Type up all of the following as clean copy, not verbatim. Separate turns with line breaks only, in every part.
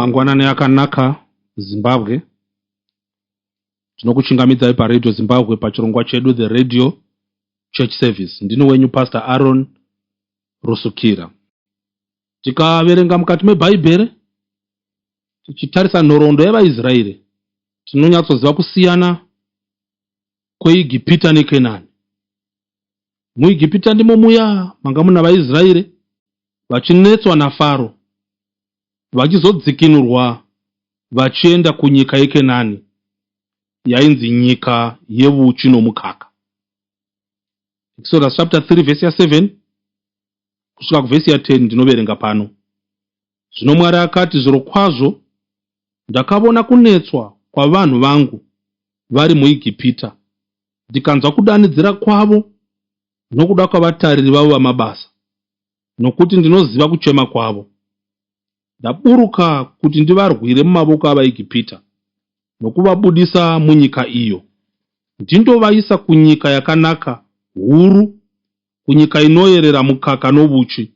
Mangwanani akanaka Zimbabwe. Tinokuchingamidzai paRadio Zimbabwe pachirongwa chedu The Radio Church Service. Ndini wenyu Pastor Aaron Rusukira. Tikaverenga mukati meBhaibheri tichitarisa nhoroondo yevaIsraeri, tinonyatsoziva kusiyana kweIgipita neKenani. MuIgipita ndimo muya manga muna vaIsraeri vachinetswa naFaro, vachizodzikinurwa vachienda kunyika yeKenani yainzi nyika yevuchi nomukaka. Exodus chapter 3 verse ya 7 kusvika kuvhesi ya 10 ndinoverenga pano. Zvino Mwari akati, Zvirokwazvo ndakavona kunetswa kwavanhu vangu vari muIgipita, ndikanzwa kudanidzira kwavo nokuda kwavatariri vavo vamabasa, nokuti ndinoziva kuchema kwavo. Ndaburuka kuti ndivarwire mumavoko avaEgipita, nokuvabudisa munyika iyo, ndindovaisa kunyika yakanaka huru, kunyika inoyerera mukaka novuchi,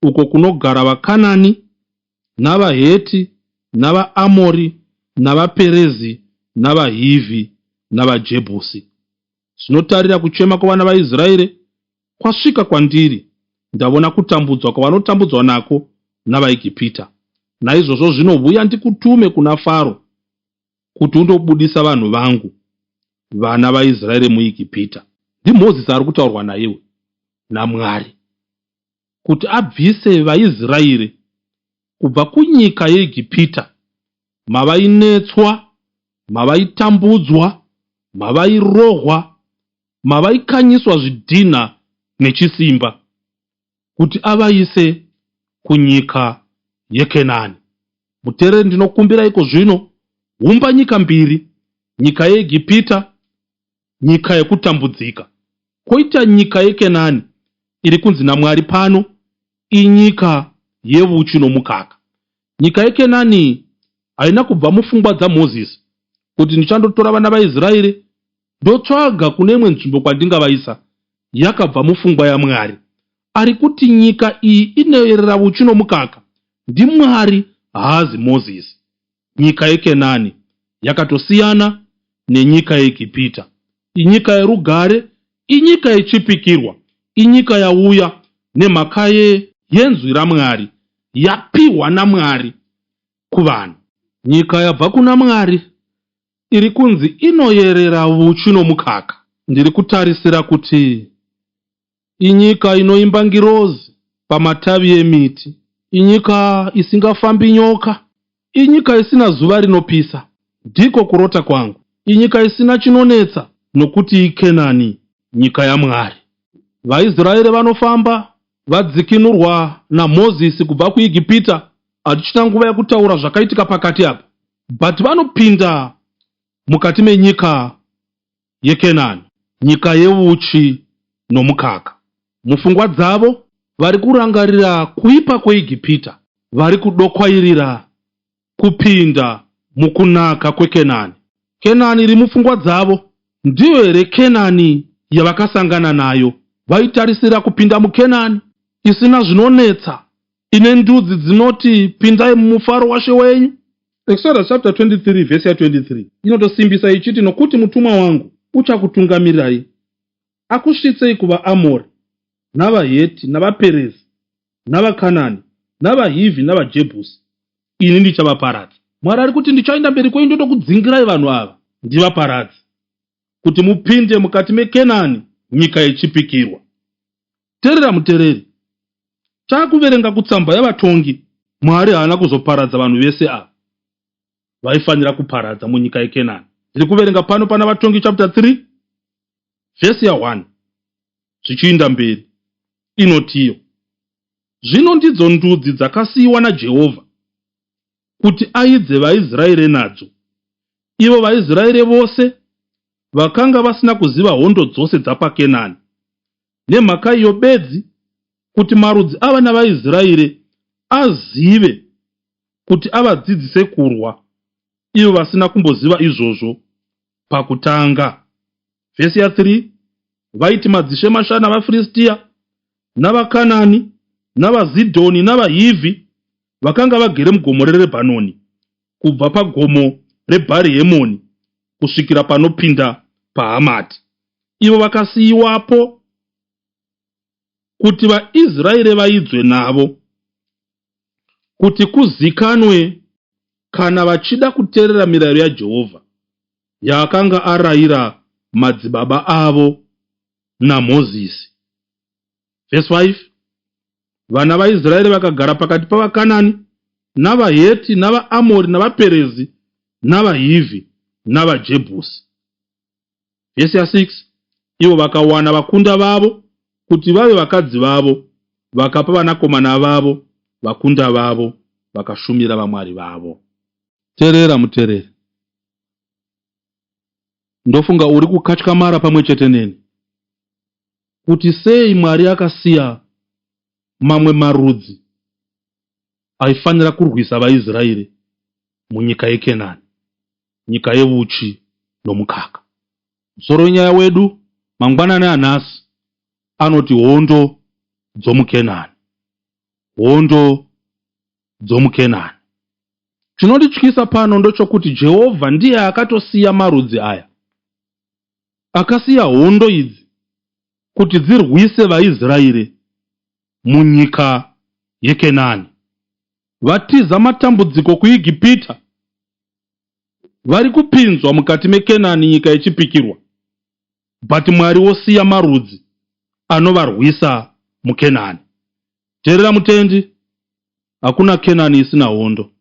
uko kunogara vaKanani, navaHeti, navaAmori, navaPerezi, navaHivhi, navaJebhusi. Zvino tarira kuchema kwavana vaIsraeri kwasvika kwandiri, ndavona kutambudzwa kwavanotambudzwa nako navaEgipita. Naizvozvo zvino vuya ndikutume kuna Faro, kuti undobudisa vanhu vangu, vana vaIsraeri muEgipita. NdiMozisi ari kutaurwa naiwe naMwari kuti abvise vaIsraeri kubva kunyika yeEgipita mavainetswa, mavaitambudzwa, mavairohwa, mavaikanyiswa zvidhinha nechisimba, kuti avaise kunyika yeKenani. Muteereri, ndinokumbira iko zvino, umba nyika mbiri, nyika yeEgipita, nyika yekutambudzika, koita nyika yeKenani iri kunzi naMwari pano inyika yevuchi nomukaka. Nyika yeKenani haina kubva mupfungwa dzaMozisi kuti ndichandotora vana vaIsraeri ndotsvaga kune imwe nzvimbo kwandingavaisa. Yakabva mupfungwa yaMwari. Ari kuti nyika iyi inoyerera uchi nomukaka ndiMwari haazi Mozisi. Nyika yeKenani yakatosiyana nenyika yeEgipita. Inyika yerugare, inyika yechipikirwa, inyika yauya nemhaka yenzwi raMwari, yapihwa naMwari kuvanhu. Nyika yabva kuna Mwari iri kunzi inoyerera vuchi nomukaka. Ndiri kutarisira kuti inyika inoimba ngirozi pamatavi emiti, inyika isingafambi nyoka, inyika isina zuva rinopisa. Ndiko kurota kwangu. Inyika isina chinonetsa nokuti iKenani, nyika yaMwari. VaIsraeri vanofamba vadzikinurwa naMozisi kubva kuEgipita. Hatichina nguva yekutaura zvakaitika pakati apa, but vanopinda mukati menyika yeKenani, nyika yeuchi nomukaka. Mupfungwa dzavo vari kurangarira kuipa kweEgipita, vari kudokwairira kupinda mukunaka kweKenani. Kenani iri mupfungwa dzavo ndiyo here Kenani yavakasangana nayo? Vaitarisira kupinda muKenani isina zvinonetsa, ine ndudzi dzinoti pindai mumufaro waShe wenyu. Exodus chapter 23 verse ya 23 inotosimbisa ichiti nokuti mutumwa wangu uchakutungamirirai akusvitsei kuvaAmori navaHeti navaPerezi navaKanani navaHivhi navaJebhusi ini ndichavaparadza. Mwari ari kuti ndichaenda mberi kwenyu ndondokudzingirai vanhu ava ndivaparadze kuti mupinde mukati meKenani nyika yechipikirwa. Terera mutereri, Takuverenga kutsamba yavatongi, Mwari haana kuzoparadza vanhu vese ava vaifanira kuparadza munyika yeKenani. Ndiri kuverenga pano pana Vatongi chapter 3 vhesi ya 1 zvichiinda mberi inotiyo, Zvino ndidzo ndudzi dzakasiyiwa naJehovha kuti aidze vaIsraeri nadzo, ivo vaIsraeri vose vakanga vasina kuziva hondo dzose dzapaKenani, Nemhaka iyo bedzi, kuti marudzi avana vaIsraeri azive kuti avadzidzise kurwa, ivo vasina kumboziva izvozvo pakutanga. Vhesi ya 3, Vaiti madzishe mashanu avaFiristia, navaKanani, navaZidhoni, navaHivhi, vakanga vagere mugomo reRebhanoni, kubva pagomo reBhari-hemoni kusvikira panopinda paHamati. Ivo vakasiyiwapo kuti vaIsraeri vaidzwe navo, kuti kuzikanwe kana vachida kuteerera mirayiro yaJehovha yaakanga arayira madzibaba avo naMozisi. Vhesi 5 Vana vaIsraeri vakagara pakati pavaKanani, navaHeti, navaAmori, navaPerezi, navaHivhi, navaJebhusi. Vhesi ya6 Ivo vakawana vakunda vavo kuti vave vakadzi vavo, vakapa vanakomana vavo vakunda vavo, vakashumira vamwari vavo. Teerera muteereri. Ndofunga uri kukatyamara pamwe chete neni kuti sei Mwari akasiya mamwe marudzi aifanira kurwisa vaIsraeri munyika yeKenani, nyika yeuchi nomukaka. Musoro wenyaya wedu mangwanani anhasi anoti Hondo dzomuKenani. Hondo dzomuKenani. Chinondityisa pano ndochokuti Jehovha ndiye akatosiya marudzi aya. Akasiya hondo idzi kuti dzirwise vaIsraeri munyika yeKenani. Vatiza matambudziko kuIgipita, vari kupinzwa mukati meKenani nyika yechipikirwa, but Mwari wosiya marudzi anovarwisa muKenani. Teerera mutendi, hakuna Kenani isina hondo.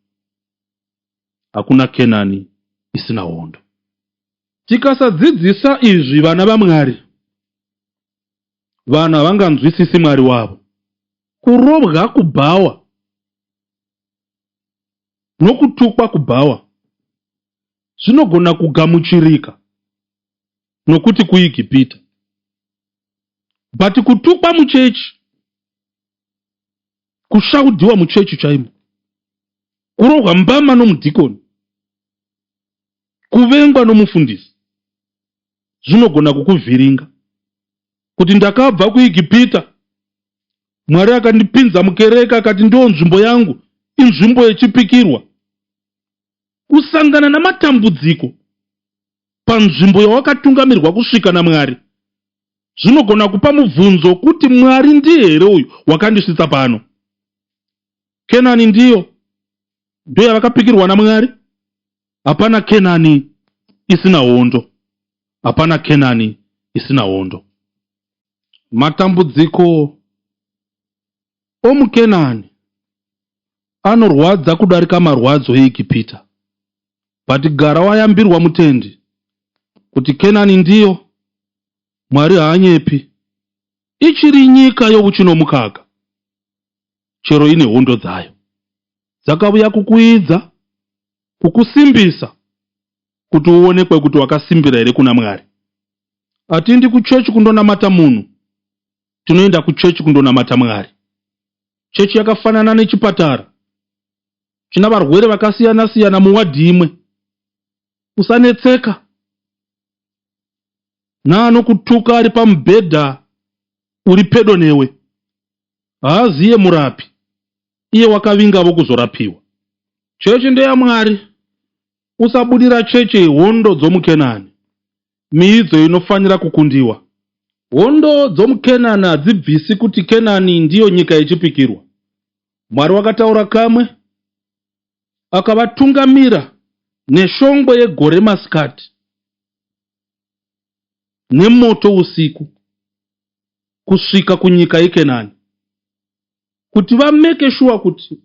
Hakuna Kenani isina hondo. Tikasadzidzisa izvi vana vaMwari, vanhu havanganzwisisi Mwari wavo. Kurobwa kubhawa nokutukwa kubhawa zvinogona kugamuchirika nokuti kuIgipita. But kutukwa muchechi, kushaudhiwa muchechi chaimo, kurohwa mbama nomudhikoni, kuvengwa nomufundisi zvinogona kukuvhiringa kuti ndakabva kuIgipita, Mwari akandipinza mukereke akati ndiyo nzvimbo yangu, inzvimbo yechipikirwa. Kusangana namatambudziko panzvimbo yawakatungamirwa kusvika naMwari zvinogona kupa mubvunzo kuti Mwari ndiye here uyu wakandisvitsa pano? Kenani ndiyo ndoyavakapikirwa naMwari. Hapana Kenani isina hondo. Hapana Kenani isina hondo. Matambudziko omuKenani anorwadza kudarika marwadzo eEgipita. But gara wayambirwa mutendi kuti Kenani ndiyo, Mwari haanyepi. Ichiri nyika youchi nomukaka chero ine hondo dzayo. Dzakauya kukuidza, kukusimbisa kuti uonekwe kuti wakasimbira here kuna Mwari. Hatiendi kuchechi kundonamata munhu, tinoenda kuchechi kundonamata Mwari. Chechi yakafanana nechipatara china varwere vakasiyana siyana muwadhi imwe. Usanetseka naanokutuka ari pamubhedha uri pedo newe. Haaziye murapi, iye wakavingavo kuzorapiwa. Chechi ndeyaMwari. Usabudira chechi hondo dzomuKenani. Miidzo inofanira kukundiwa. Hondo dzomuKenani hadzibvisi kuti Kenani ndiyo nyika yechipikirwa. Mwari wakataura kamwe, akavatungamira neshongwe yegore masikati nemoto usiku kusvika kunyika yeKenani kuti vameke shuwa kuti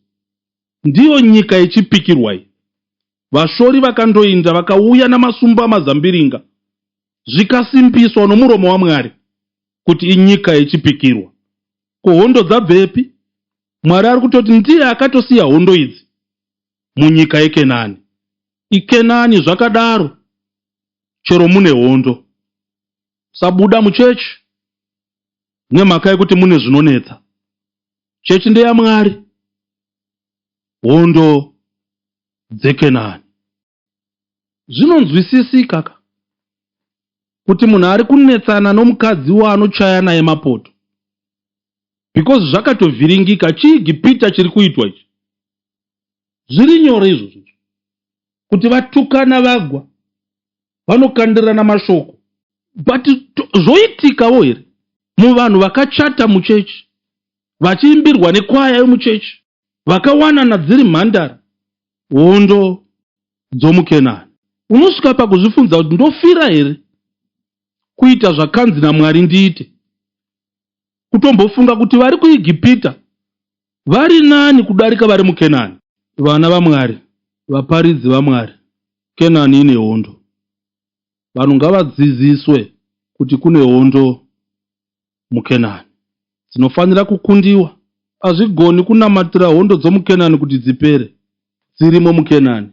ndiyo nyika yechipikirwa iyi. Vashori vakandoinda vakauya namasumbu amazambiringa zvikasimbiswa nomuromo waMwari kuti inyika yechipikirwa. Ko hondo dzabvepi? Mwari ari kutoti ndiye akatosiya hondo idzi munyika yeKenani. IKenani zvakadaro chero mune hondo. Sabuda muchechi nemhaka yekuti mune zvinonetsa. Chechi ndeyaMwari. Hondo dzeKenani. Zvinonzwisisika ka kuti munhu ari kunetsana nomukadzi waanochaya naye mapoto because zvakatovhiringika. Chiigipita chiri kuitwa ichi. Zviri nyore izvozvo kuti vatukana vagwa vanokandirana mashoko. But zvoitikawo here muvanhu vakachata muchechi vachiimbirwa nekwaya yomuchechi vakawanana dziri mhandara hondo dzomuKenani? Unosvika pakuzvifunza kuti ndofira here kuita zvakanzi naMwari ndiite? Kutombofunga kuti vari kuIgipita vari nani kudarika vari muKenani. Vana vaMwari, vaparidzi vaMwari, Kenani ine hondo. Vanhu ngavadzidziswe kuti kune hondo muKenani dzinofanira kukundiwa. Hazvigoni kunamatira hondo dzomuKenani kuti dzipere. Dzirimo muKenani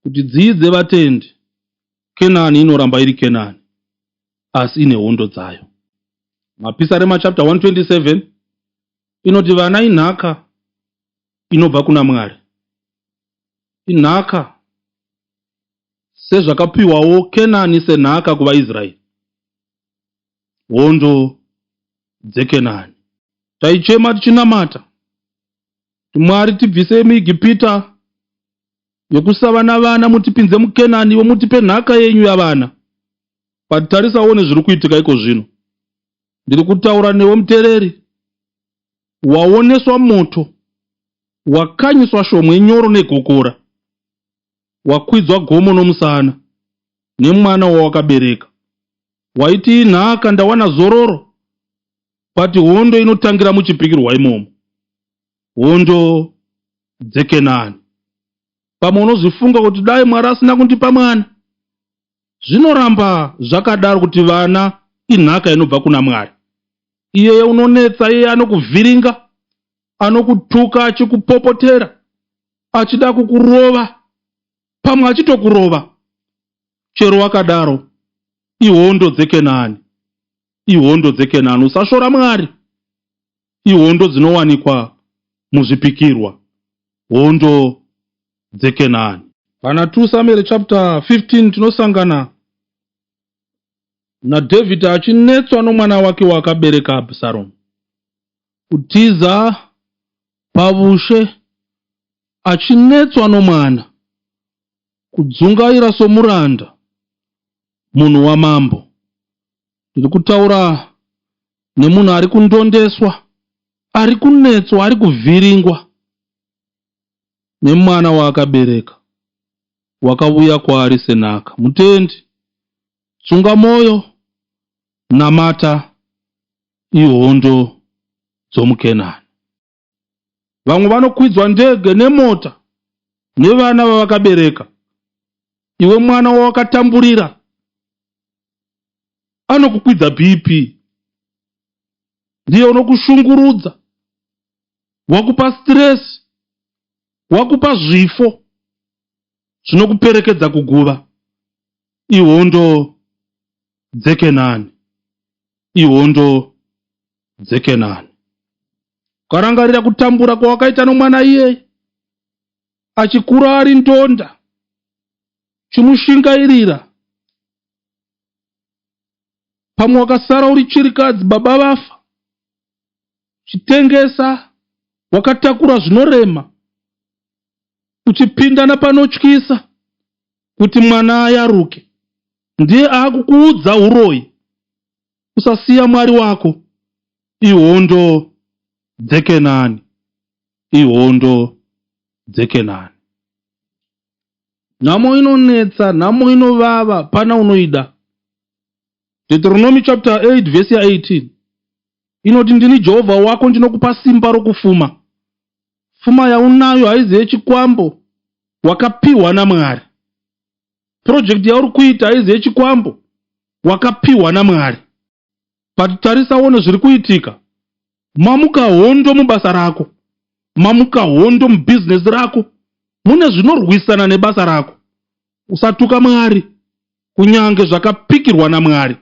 kuti dziidze vatendi. Kenani inoramba iri Kenani asi ine hondo dzayo. Mapisarema chapter 127 inoti vana inhaka inobva kuna Mwari. Inhaka sezvakapiwawo Kenani senhaka kuvaIsraeri. Hondo dzeKenani. Taichema tichinamata kuti Mwari tibvisei muIgipita yokusava navana mutipinze muKenani ivo mutipe nhaka yenyu yavana. But tarisa uone zviri kuitika iko zvino. Ndiri kutaura newe mutereri. Waoneswa moto, wakanyiswa shomwe nyoro negokora, wakwidzwa gomo nomusana nemwana wawakabereka. Waiti inhaka ndawana zororo but hondo inotangira muchipikirwa imomo. Hondo dzeKenani. Pamwe unozvifunga kuti dai Mwari asina kundipa mwana. Zvinoramba zvakadaro kuti vana inhaka inobva kuna Mwari. Iyeye unonetsa, iyeye anokuvhiringa, anokutuka achikupopotera, achida kukurova, pamwe achitokurova. Chero wakadaro, ihondo dzeKenani. Ihondo dzeKenani. Usashora Mwari. Ihondo dzinowanikwa muzvipikirwa. Hondo dzeKenani. Pana 2 Samuel chapter 15 tinosangana naDavid achinetswa nomwana wake waakabereka Absaromu. Kutiza pavushe achinetswa nomwana, kudzungaira somuranda, munhu wamambo. Ndiri kutaura nemunhu ari kundondeswa, ari kunetswa, ari kuvhiringwa nemwana waakabereka wakauya kwaari senhaka. Mutendi, tsunga mwoyo, namata ihondo dzomuKenani. Vamwe vanokwidzwa ndege nemota nevana vavakabereka. Iwe mwana wawakatamburira anokukwidza BP, ndiye unokushungurudza, wakupa stress, wakupa zvifo zvinokuperekedza kuguva. Ihondo dzeKenani, ihondo dzeKenani. Ukarangarira kutambura kwawakaita nomwana iyeye achikura ari ndonda, chimushingairira. Pamwe wakasara uri chirikadzi, baba vafa, chitengesa, wakatakura zvinorema, uchipinda napanotyisa kuti mwana ayaruke. Ndiye aakukuudza uroyi. Usasiya Mwari wako. Ihondo dzeKenani. Ihondo dzeKenani. Nhamo inonetsa, nhamo inovava, pana unoida. Deuteronomy chapter 8 verse ya 18 inoti ndini Jehovha wako ndinokupa simba rokufuma. Fuma yaunayo haizi yechikwambo wakapiwa naMwari. Project yauri kuita haizi yechikwambo wakapiwa naMwari. But tarisa uone zviri kuitika. Mamuka hondo mubasa rako. Mamuka hondo mubusiness rako. Mune zvinorwisana nebasa rako. Usatuka Mwari kunyange zvakapikirwa naMwari.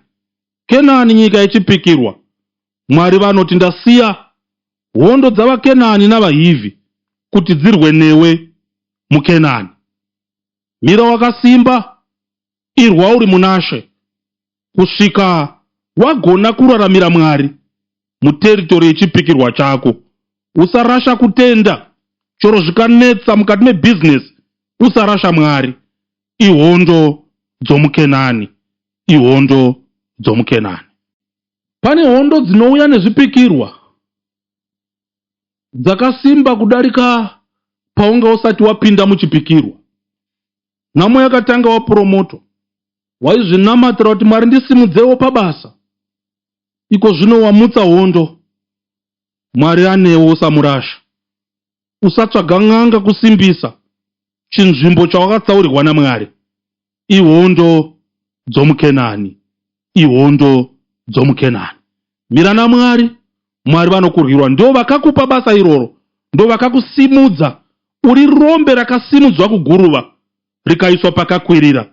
Kenani nyika yechipikirwa. Mwari vanoti ndasiya hondo dzavaKenani navaHivhi kuti dzirwe newe muKenani. Mira wakasimba, irwa uri munaShe kusvika wagona kuraramira Mwari muteritori yechipikirwa chako. Usarasha kutenda. Chero zvikanetsa mukati mebhizinesi, usarasha Mwari. Ihondo dzomuKenani. Ihondo dzomuKenani. Pane hondo dzinouya nezvipikirwa dzakasimba kudarika paunga usati wapinda muchipikirwa. Nhamo yakatanga wapuromoto. Waizvinamatira kuti Mwari ndisimudzewo pabasa. Iko zvino wamutsa hondo. Mwari anewe usamurasha. Usatsvaga n'anga kusimbisa chinzvimbo chawakatsaurirwa naMwari. Ihondo dzomuKenani. Ihondo dzomuKenani. Mira naMwari. Mwari vanokurwirwa. Ndo vakakupa basa iroro. Ndo vakakusimudza. Uri rombe rakasimudzwa kuguruva rikaiswa pakakwirira.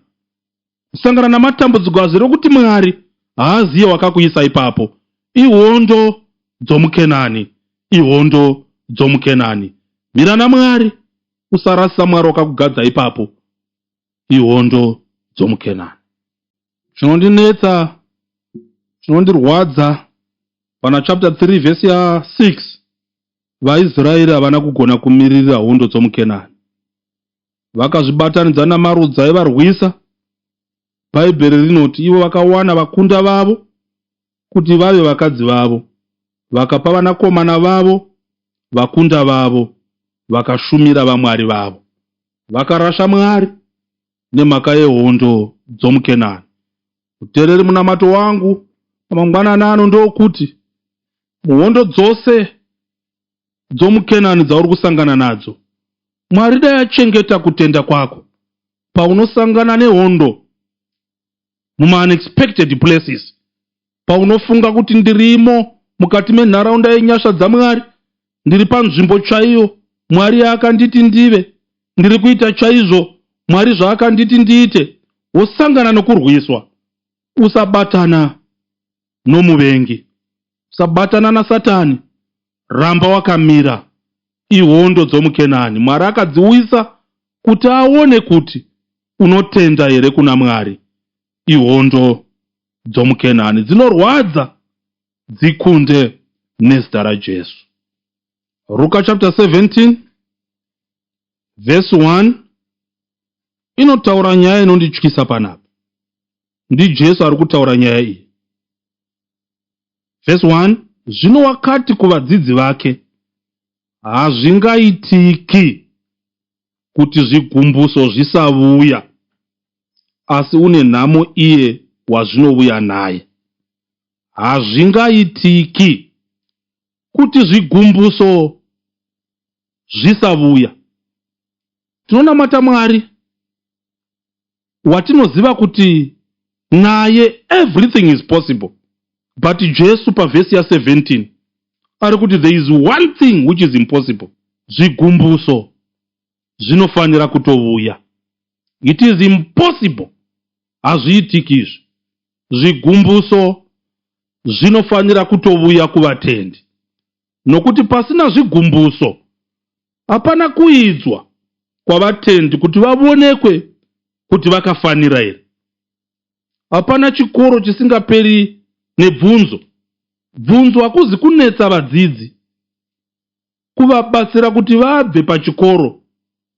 Kusangana namatambudziko hazvireve kuti Mwari haaziye wakakuisa ipapo. Ihondo dzomuKenani. Ihondo dzomuKenani. Mira naMwari. Usarasa Mwari wakakugadza ipapo. Ihondo dzomuKenani. Chinondinetsa, chinondirwadza pana chapter 3 vhesi ya 6 vaIsraeri havana kugona kumiririra hondo dzomuKenani. Vakazvibatanidza namarudzi aivarwisa. Bhaibheri rinoti ivo vakawana vakunda vavo kuti vave vakadzi vavo, vakapa vanakomana vavo vakunda vavo, vakashumira vamwari vavo. Vakarasha Mwari nemhaka yehondo dzomuKenani. Muteereri, munamato wangu pamangwanani ano ndowokuti muhondo dzose dzomuKenani dzauri kusangana nadzo, Mwari dai achengeta kutenda kwako paunosangana nehondo mumaunexpected places, paunofunga kuti ndirimo mukati menharaunda yenyasha dzaMwari, ndiri panzvimbo chaiyo Mwari yaakanditi ndive, ndiri kuita chaizvo Mwari zvaakanditi ndiite, wosangana nokurwiswa. Usabatana nomuvengi. Usabatana naSatani. Ramba wakamira. Ihondo dzomuKenani. Mwari akadziuyisa kuti aone kuti unotenda here kuna Mwari. Ihondo dzomuKenani dzinorwadza, dzikunde nezita raJesu. Ruka chapter 17 verse 1 inotaura nyaya inondityisa panapa. NdiJesu ari kutaura nyaya iyi. Verse 1 Zvino wakati kuvadzidzi vake, Hazvingaitiki kuti zvigumbuso zvisavuya, asi une nhamo iye wazvinovuya naye. Hazvingaitiki kuti zvigumbuso zvisavuya. Tinonamata Mwari watinoziva kuti naye everything is possible. But Jesu pavhesi ya 17 ari kuti there is one thing which is impossible. Zvigumbuso zvinofanira kutovuya. It is impossible. Hazviitiki izvi. Zvigumbuso zvinofanira kutovuya kuvatendi. Nokuti pasina zvigumbuso hapana kuidzwa kwavatendi kuti vavonekwe kuti vakafanira here. Hapana chikoro chisingaperi nebvunzo. Bvunzo hakuzi kunetsa vadzidzi, kuvabatsira kuti vabve pachikoro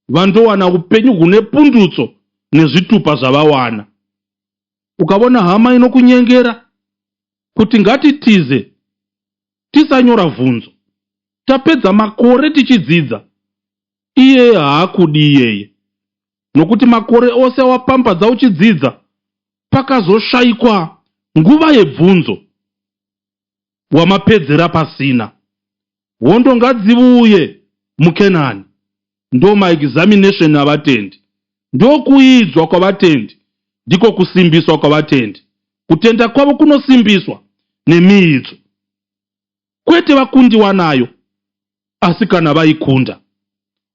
vandowana upenyu hune pundutso nezvitupa zvavawana. Ukavona hama inokunyengera kuti ngatitize tisanyora vhunzo, tapedza makore tichidzidza, iyeye haakudi iyeye nokuti makore ose awapambadza uchidzidza pakazoshaikwa nguva yebvunzo wamapedzera pasina. Hondo ngadzivuye muKenani. Ndo maexamination avatendi. Ndokuidzwa kwavatendi. Ndiko kusimbiswa kwavatendi. Kutenda kwavo kunosimbiswa nemiidzo. Kwete vakundiwa nayo, asi kana vaikunda.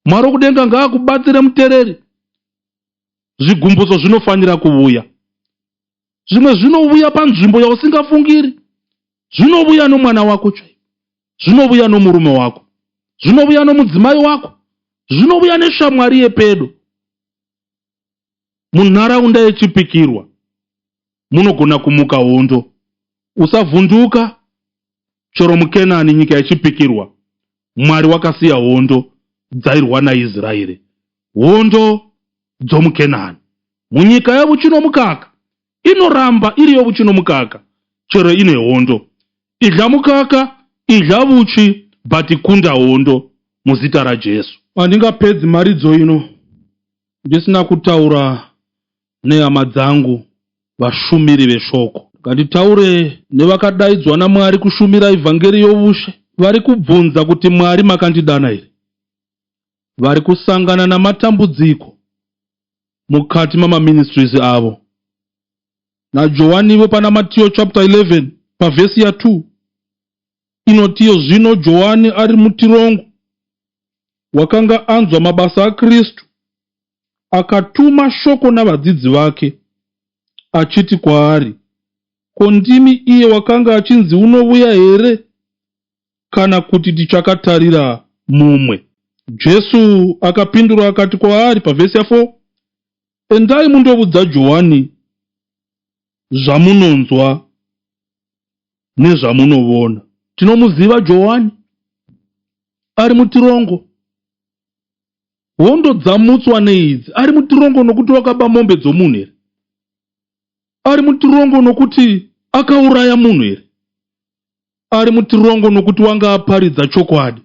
Mwari wokudenga ngaakubatsire mutereri. Zvigumbuso zvinofanira kuvuya. Zvimwe zvinovuya panzvimbo yausingafungiri. Zvinovuya nomwana wako chaivo. Zvinovuya nomurume wako. Zvinovuya nomudzimai wako. Zvinovuya neshamwari yepedo. Munharaunda yechipikirwa munogona kumuka hondo. Usavhunduka, chero muKenani, nyika yechipikirwa, Mwari wakasiya hondo. dzairwa naIsraeri, hondo dzomuKenani. Munyika yevuchi nomukaka inoramba iri yovuchi nomukaka chero ine hondo. Idya mukaka, idya vuchi but kunda hondo muzita raJesu. Handingapedzi mharidzo ino ndisina kutaura nehama dzangu vashumiri veshoko. Nganditaure nevakadaidzwa naMwari kushumira ivhangeri yovushe vari kubvunza kuti Mwari makandidana here? Vari kusangana namatambudziko mukati mamaministries avo. NaJohanivo pana Matiyo chapter 11 pavhesi ya 2 inotiyo zvino Johani ari mutirongo wakanga anzwa mabasa aKristu akatuma shoko navadzidzi vake achiti kwaari, Ko ndimi iye wakanga achinzi unovuya here, kana kuti tichakatarira mumwe? Jesu akapindura akati kwaari, pavhesi ya 4, Endai mundovudza Johani zvamunonzwa nezvamunovona. Tinomuziva Johani ari mutirongo. Hondo dzamutswa neidzi. Ari mutirongo nokuti wakaba mombe dzomunhu here? Ari mutirongo nokuti akauraya munhu here? Ari mutirongo nokuti wanga aparidza chokwadi.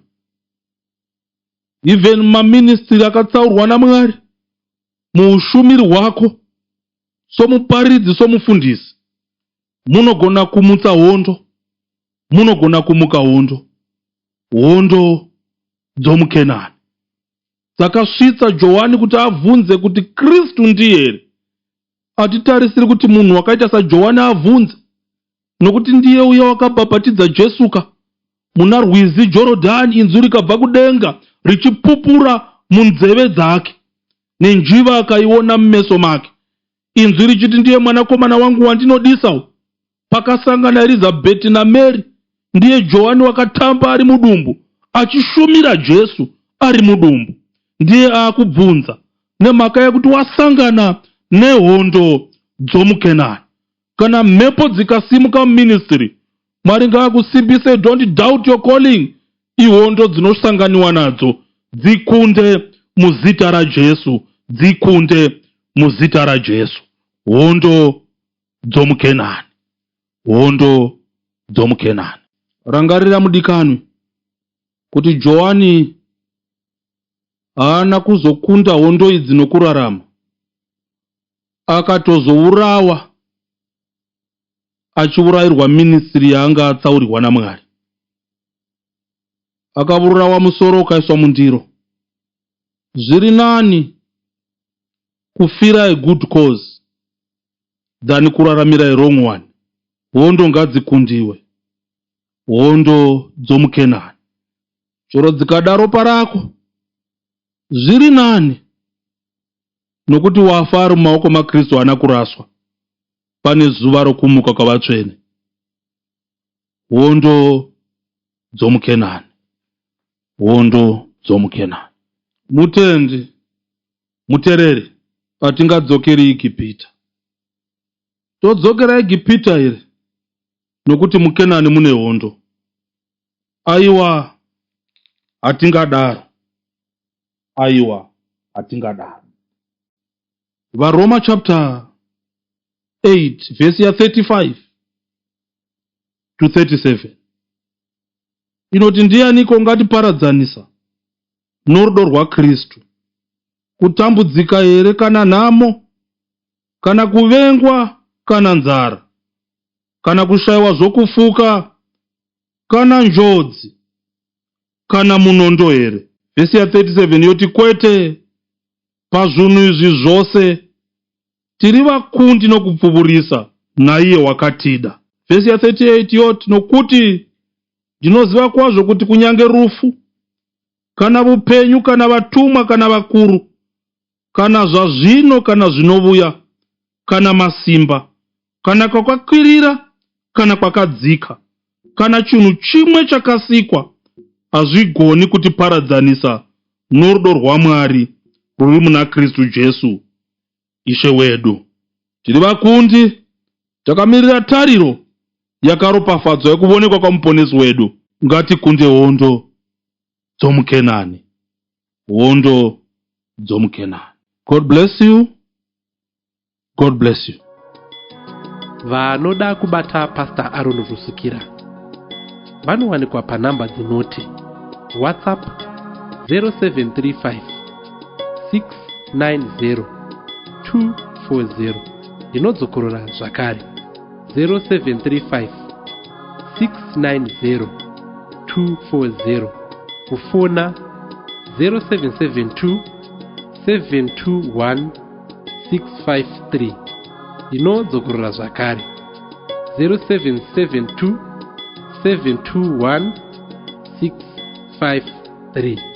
Even maministry akatsaurwa naMwari muushumiri hwako somuparidzi somufundisi munogona kumutsa hondo, munogona kumuka hondo. Hondo dzomuKenani dzakasvitsa Johani kuti abvunze kuti Kristu ndiye here. Hatitarisiri kuti munhu wakaita saJohani abvunze nokuti ndiye uya wakabhabhatidza Jesuka muna rwizi Jorodhani inzwi rikabva kudenga richipupura munzeve dzake nenjiva akaiona mumeso make inzwi richiti ndiye mwanakomana wangu wandinodisa uyu. Pakasangana Erizabheti naMary, ndiye Johani wakatamba ari mudumbu achishumira Jesu ari mudumbu. Ndiye akubvunza nemhaka yekuti wasangana nehondo dzomuKenani. Kana mhepo dzikasimuka muministry, Mwari ngaakusimbise, don't doubt your calling. Ihondo dzinosanganiwa nadzo, dzikunde muzita raJesu, dzikunde muzita raJesu. Hondo dzomuKenani. Hondo dzomuKenani. Rangarira mudikanwi kuti Johani haana kuzokunda hondo idzi nokurarama. Akatozourawa achiurayirwa ministry yaanga atsaurirwa naMwari. Akaurawa musoro ukaiswa mundiro. Zviri nani kufira a good cause than kuraramira a wrong one. Hondo ngadzikundiwe. Hondo dzomuKenani. Chero dzikada ropa rako, zviri nani nokuti wafa ari mumaoko maKristu haana kuraswa. Pane zuva rokumuka kwavatsvene. Hondo dzomuKenani. Hondo dzomuKenani. Mutendi Mutereri, hatingadzokeri Egipita. Todzokera Egipita here nokuti muKenani mune hondo? Aiwa, hatingadaro. Aiwa, hatingadaro. VaRoma chapter 8 vhesi ya 35 to 37 inoti ndianiko ungatiparadzanisa norudo rwaKristu? Kutambudzika here kana nhamo, kana kuvengwa kana nzara, kana kushayiwa zvokufuka, kana njodzi, kana munondo here? Vhesi ya 37 yoti kwete, pazvinhu izvi zvose tiri vakundi nokupfuvurisa naiye wakatida. Vhesi ya 38 yoti nokuti ndinoziva kwazvo kuti kunyange rufu kana vupenyu kana vatumwa kana vakuru kana zvazvino kana zvinovuya kana masimba kana kwakakwirira kana kwakadzika kana chinhu chimwe chakasikwa hazvigoni kutiparadzanisa norudo rwaMwari ruri muna Kristu Jesu Ishe wedu. Tiri vakundi takamirira tariro yakaropafadzwa yekuvonekwa kwaMuponesi wedu. Ngatikunde hondo dzomuKenani. Hondo dzomuKenani. God bless you. God bless you.
Vanoda kubata Pastor Aaron Rusukira vanowanikwa panhamba dzinoti WhatsApp 0735 690 240. Ndinodzokorora zvakare, 0735 690 240. Kufona 0772 721 653. Ndinodzokorora zvakare, 0772 721 653.